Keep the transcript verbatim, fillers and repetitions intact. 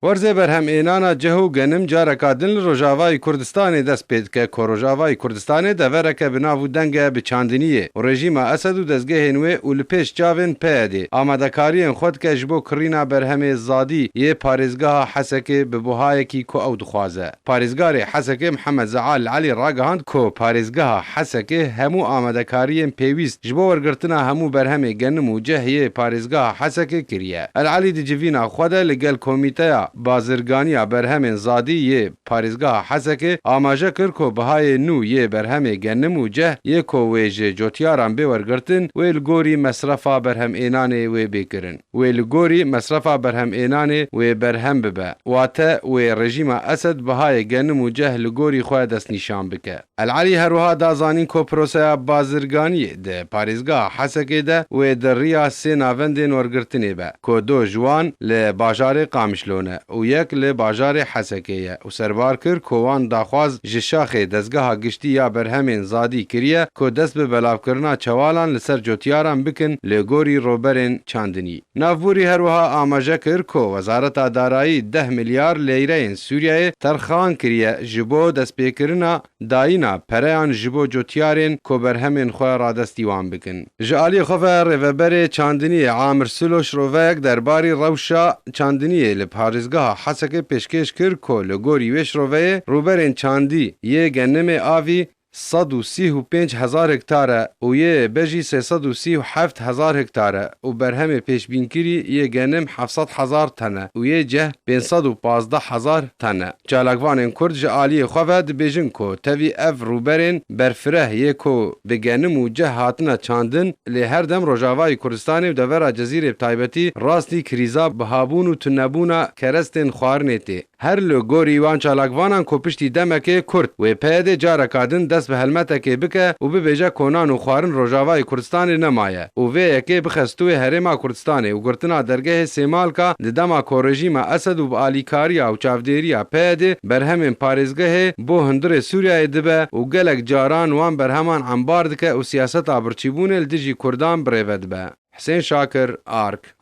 Werzê berhemênana ceh û genim careka din li Rojavayê Kurdistanê dest pê dike, ku Rojavayê Kurdistanê devereke bi nav û deng e bi çandiniyê û rejîma Esed û dezgehên wê û li pêş çavên P Y D'ê amadekariyên xwe dike ji bo kirîna berhemê zadî yê parêzgeha Hesekê bi buhayekî ku ew dixwaze. Parêzgarê Hesekê Mihemed Zeal Elî ragihand ku parêzgeha Hesekê hemû amadekariyên pêwîst ji bo wergirtina hemû berhemê genim û ceh yê parêzgeha Hesekê kiriye. El Elî di civîna xwe de li gel Komîteya Bazirganiya Berhemên Zadî yê parêzgeha Hesekê amaje kir ku bihayê nû yê berhemê genim û ceh yê ku wê ji cotiyaran bê wergirtin, wê li gorî mesrefa berhemênanê wê bê kirin. Wê li gorî mesrefa berhemênanê wê berhem bibe. Wate wê rejîma Esed bihayê genim û ceh li gorî xwe destnîşan bike. El Elî her wiha da zanîn ku proseya bazirganiyê di parêzgeha Hesekê de wê di riya sê navendên wergirtinê be, ku du ji wan li bajarê Qamişlo ne û yek li bajarê Hesekê ye û serbar kir ku wan daxwaz ji şaxê Dezgeha Giştî ya Berhemên Zadî kiriye ku dest bi belavkirina çewalan li ser cotiyaran bikin li gorî rûberên çandinî. Navbûrî her wiha amaje kir ku Wezareta Darayî deh milyar leyreyên Sûriyeyê terxan kiriye ji bo destpêkirina dayîna pereyan ji bo cotiyarên ku berhemên xwe radestî wan bikin. Ji aliyê xwe ve rêveberê çandiniyê Amir Sulo şiroveyek derbarî rewşa çandiniyê li parêzgeha Hesekê pêşkêş kir ku li gorî wê şiroveyê rûberên çandî yê genimê avî sed û sî û pênc hezar hektar e û yê bejî sê sed û sî û heft hezar hektar e û berhemê pêşbînkirî yê genim heft sed hezar ten e û yê ceh pênc sed û pazdeh hezar ten e. Çalakvanên Kurd ji aliyê xwe ve dibêjin ku tevî ev rûberên berfireh yê ku bi genim û ceh hatine çandin, lê her dem Rojavayê Kurdistanê û devera Cezîrê bi taybetî rastî krîza bihabûn û tunebûna kerestên xwarinê tê. Her li gorî wan çalakvanan ku piştî demekê Kurd wê P Y D careka din dest bi helmetekê bike û bibêje ku nan û xwarin Rojavayê Kurdistanê nemaye û vê yekê bixe stûyê Herêma Kurdistanê û girtina dergehê Sêmalka di dema ku rejîma Esed û bi alîkariya û çavdêriya P Y D berhemên parêzgehê bo hundirê Sûriyeyê dibe û gelek caran wan berheman embar dike û siyaseta birçîbûnê li dijî Kurdan birêve dibe. Hisên Şakir, Ark.